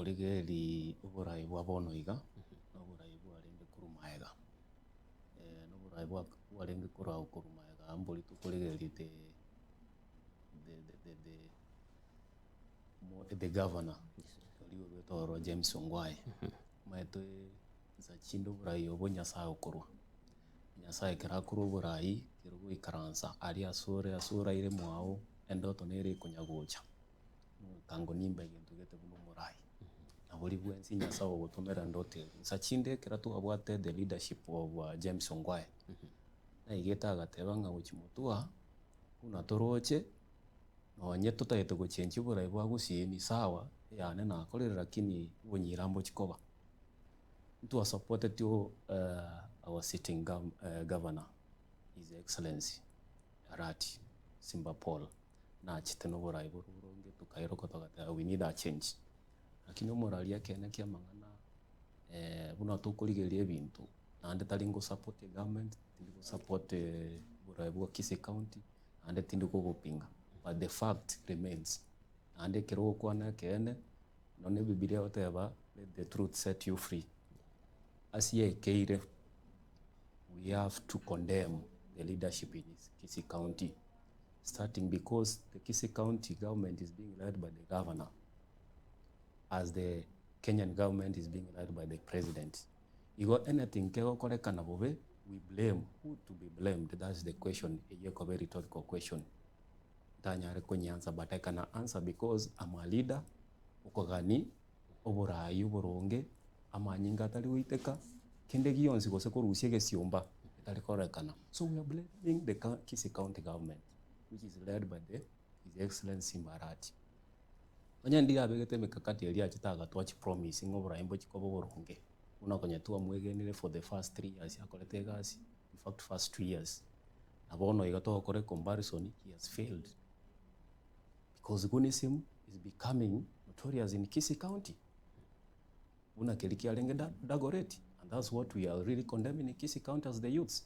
Tokorigereria oborai bwa bono iga, na oborai bwarenge korwa maega, na oborai bwa bwarenge korwa korwa maega mbori tokorigereria the the the the the governor oria orwete ororo James Ongwae, omanyete nsa chinde oborai obo Nyasaye okorwa, Nyasaye ekero akorwa oborai, ekero ogoikaransa aria asore ase oraire mwago, endoto nere ekonya gocha. Kango nimbe egento gete buna omorai. Nabo riria bwensi Nyasae ogotomera endoto eria. Insa chinde ekero twabwate the leadership of James Ongwae, naigete agateba ng'a gochia motwe buna toroche, nonye totagete gochenchia oborai bwa gusii ni sawa, eyane nakorire lakini obonyira mbochi koba. Ntwasupporteti our sitting governor his excellency Arati Simba Paul. Nachete noborai bore boronge tokairoka togateba we need a change. Lakini omoraria ekeene kia amang'ana buna tokorigereria ebinto naende tari ngo support egovernment, tindi go support oborai bwa Kisii county, naende tindi kogopinga but the fact remains naende ekero ogokwana ekeene nonye na ebibiria egoteba let the truth set you free. Ase yaikeire we have to condemn the leadership in Kisii county. starting because the Kisii County government is being led by the governor as the Kenyan government is being led by the president. Igo anything kegokorekana bobe, we blame who to be blamed, that's the question eyio ekoba rhetorical question. Ntanyare konyianswer but I can answer because I'm a leader, okogani oborai oboronge, amanyinga atari goiteka, kende gionsi gose korusia egesiomba getari kororekana. So we are blaming the Kisii County government which is led by the His Excellency Mbarati. Onye ndiria abegete emekakati eria achete agatoa chipromise ng'a oborai mbochi koba oboronge, buna konya twamwegenire for the first 3 years akorete egasi, in fact first 2 years. Na bono iga togokora ecomparison, he has failed because gunism is becoming notorious in Kisii County. Buna keria kiarenge Dagoretti and that's what we are really condemning in Kisii County as the youths.